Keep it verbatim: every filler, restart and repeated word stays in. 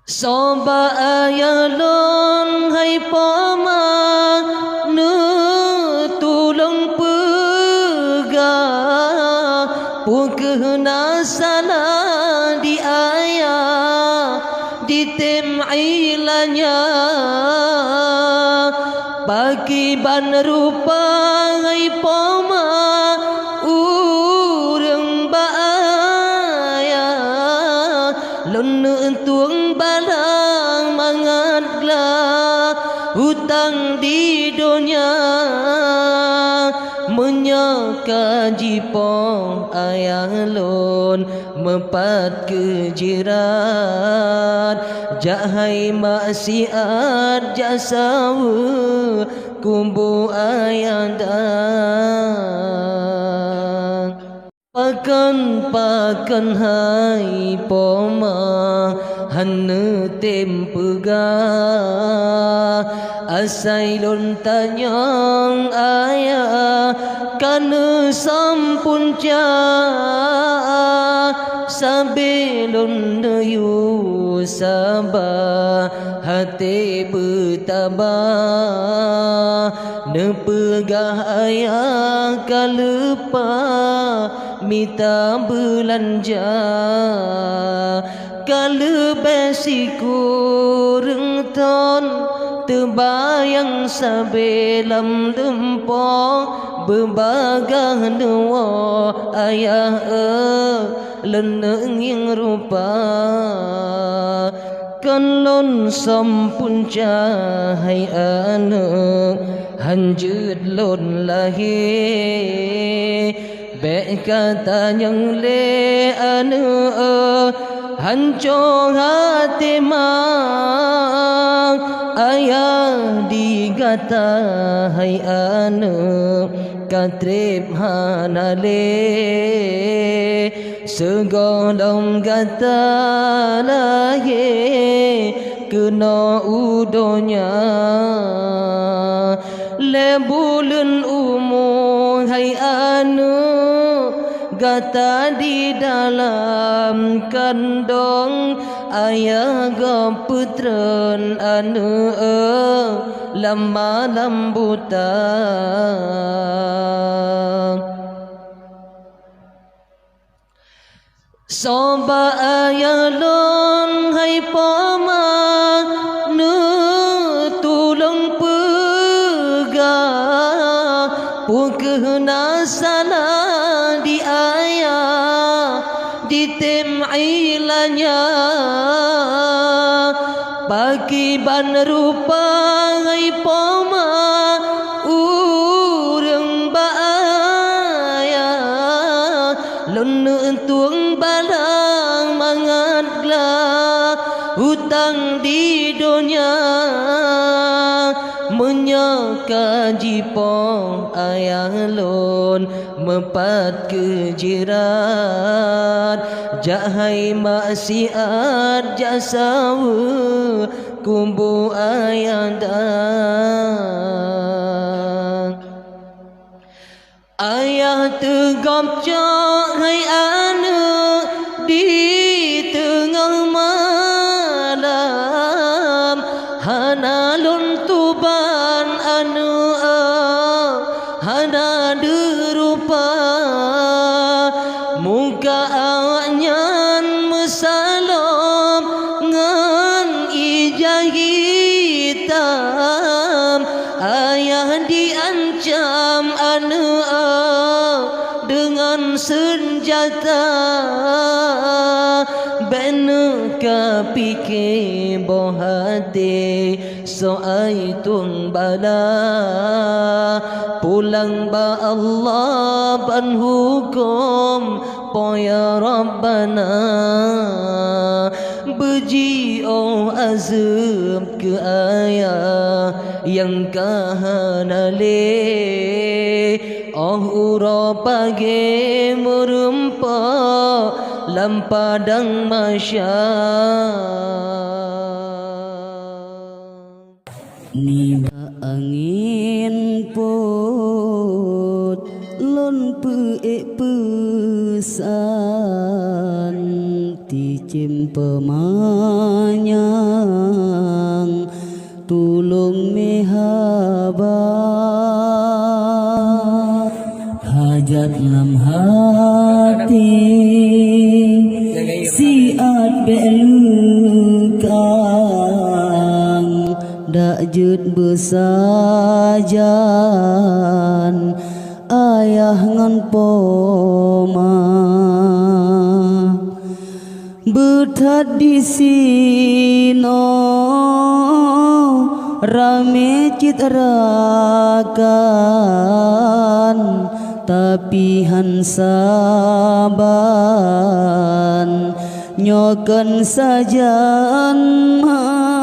Soe bak ayah lôn hai poma, neutulông peugah, peu kheueh na salah di ayah, jitem ilanya. Pakiban rupa hai poma, ureuëng bak ayah, lôn neutueng bala mangat glah hutang di donya. Meunyoe ka jipoh ayah lôn, meupat keu jeurat, jak hai maksiat, jak saweue kubu ayah dang. Pakon-pakon hai poma hana tem peugah, asai lôn tanyong ayah ka neusom punca. Sabe lôn neuyue saba, até beutaba, neupeugah ayah ka leupah mita beulanja. Ka leubeh sikureueng thon teubayang sabe lam lumpoe, beubagaih neuwoe ayah eu, lôn neungieng rupa. Kon lôn som punca hai aneuëk, hanjeuet lôn lahé. Bék ka tanyong lé aneuëk, hanco haté ma. Ayah di gata hai aneuëk, ka treb hana lé. Sigohlom gata lahé keunoe u donya. Lhée buleuen umu hai aneuëk, gata di dalam kandong, ayah gob peutreun aneuëk lam malam buta. Soe bak ayah lôn hai poma, neutulông peugah, peu kheueh na salah di ayah, jitem ilanya. Pakiban rupa hai poma, ureuëng bak ayah, lôn neutueng bala mangat glah hutang di donya. Meunyoe ka jipoh ayah lôn, meupat keu jeurat, jak hai maksiat, jak saweue kubu ayah dang. Ayah teugob cok hai aneuëk di teungoh malam, hana lôn tuban aneuëk, hana deurupa. Muka awaknyan meusalom ngon ija hitam. Ayah diancam aneuëk deungon seunjata. Bék neuka pike boh até, soai tueng bala. Pulang bak Allah ban huköm Po ya Rabbana. Beujiôh azeub keu ayah nyang ka hana lé, óh uroe pagée meurumpok lam padang mahsyar. Nibak angén pôt lôn peuék peusan, ti Peumanyang tulông meuhaba, hajat lam até siat bék leukang, dak jeuet beusajan ayah ngon poma. Beuthat disinoe ramé cit rakan, tapi han saban nyoe kon sajan ma.